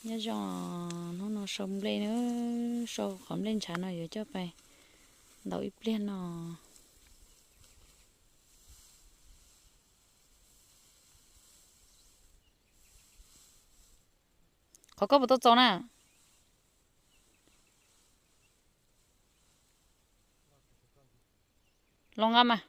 Nyob zoo, hnub no sau nplej na, sau qhov nplej ntshav no yuav coj pais ntaus ib pliag no. Qhov koj puas tau txaus na? Los nqa mas.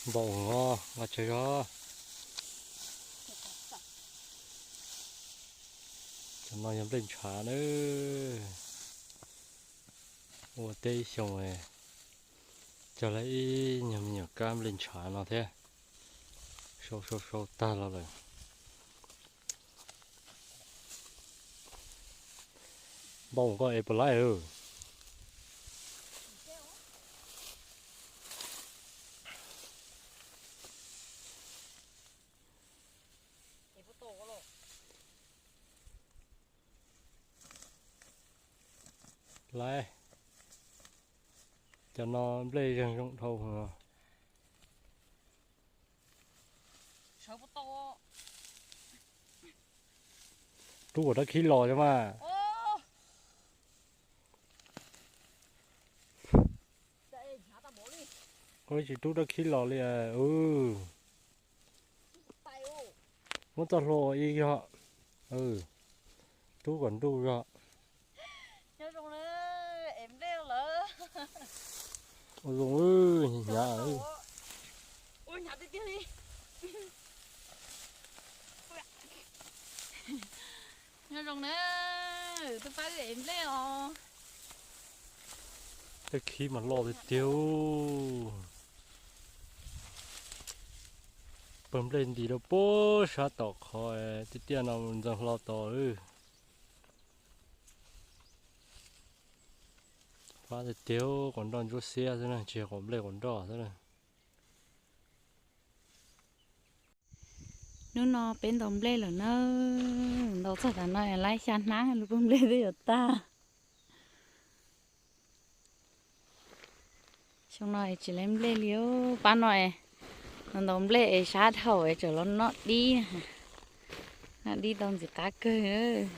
Npaum os, nqa tsawg zog. Cov no yog nplej ntshav na. Ua teb ib xyoos, cog lawm ib nyuag me nyuam kab nplej ntshav no thiab. Sau sau sau tag los lawm. Npaum koj es puas laib lawm? Laib. Cov no nplej zeeg zoo dhau. Rub kom dab khib los cov mas. Ua tsis rub dab khib los li. Muab txoj hlua ib yog, rub kom nruj zog. Ua zoo, hnyav. Nyob zoo na, twb pab wb ev nplej os. Tej khib mas loj tiag tiag. Pawg nplej ntim rau puag sab tom qhov tiaj tiaj no mus ntxeev hlo tod. Fab tiag tiag, quav nroj ntsuab xiab xwb na, tsis yog quav nplej quav nroj xwb na. Hnub no peb ntaus nplej lawm na, ntaus txog tav no laib xya hnab lub pawg nplej twb yuav tag. Xyoo no es tsis laib nplej li, pab no es ntaus nplej es sab dhau es tseem los noj dib, noj dib tau ntxim qab kawg.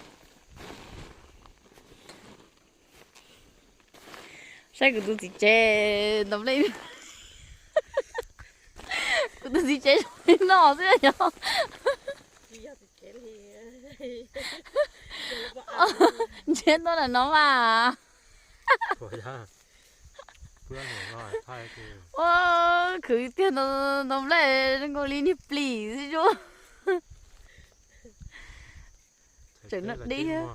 Saib kuv tus txiv tsev ntaus nplej, kuv tus txiv tsev zoo li no xwb yog. Ntshe tuaj ntawm no mas. Ua khwv tiag, ntaus nplej zoo nkaus li niag plis xwb. Tseem noj dib.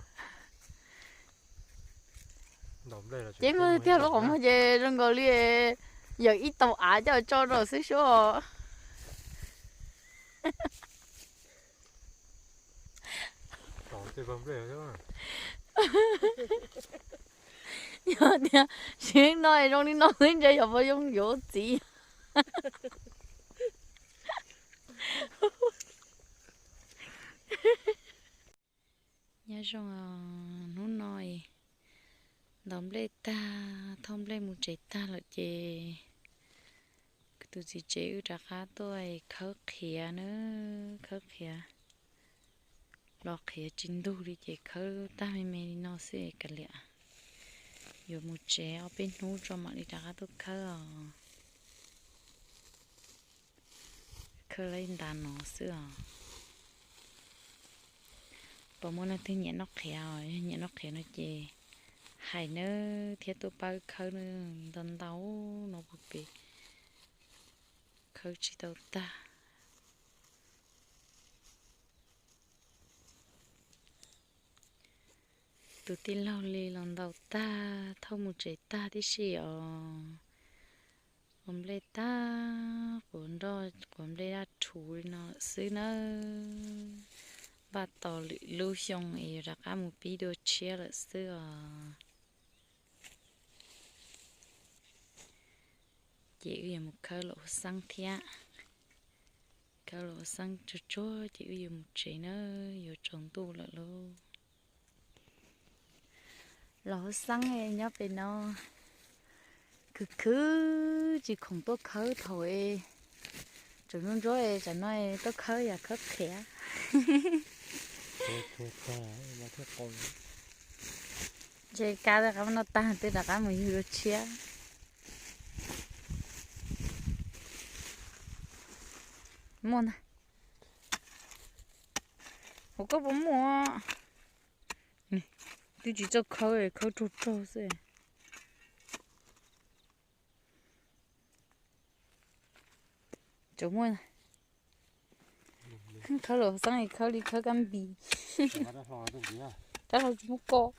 Ces muag tiag, lub qhov muag ces zoo nkaus li yawm ib tau av coj tso rau xwb suab. Yog tias siv no es zoo li no xwb ntshe yog puas zoo yuav txiv. Nyob zoo, hnub no ntaus nplej tag, thauj nplej mus tsev tag lawm ces kuv tus txiv tsev wb rov qab tuaj khawb qhiav na, khawb qhiav. Los qhiav tsis ntug li ces khawb tag me me li no xwb kav liam. Yuav mus tsev ob peb hnub tso mam li rov qab tuaj khawb os. Khawb li ntav no xwb os. Puas muaj leej twg nyiam noj qhiav os? Yog nyiam noj qhiav no ces hais nawb thiab tuaj pab khawb nawb, ntau ntau no puag pem khawb tsis tau tag. Tus tij laug li los ntaus tag thauj mus tsev tag tib si os. Quav nplej tag, quav nroj, quav nplej daj rhuv li no lawm xwb nawb. Npaj tos lwm lub xyoo es yuav rov qab mus pib dua tshiab lawm xwb os. Ces wb yuav mus khawb los ua xeeb thiab. Khawb los ua xeeb tsuag tsuag ces wb yuav mus tsev na, yuav tsaus ntuj lawm lauj. Los ua xeeb nyob pem no khwv khwv tsis khoom tuaj khawb thaum tsaus ntsuab ntsuab, tsam no tuaj khawb yam khawb qhiav. Ntshe kab rov qab no tag twb rov qab mus yug dua tshiab. Muaj ntag. Ua koj puas muaj? Twb tsis txawj khawb, khawb raug raug xwb. Tsuas muaj. Khawb los xeeb, khawb li khawb kab npis. Rab hlau tsis muaj koj.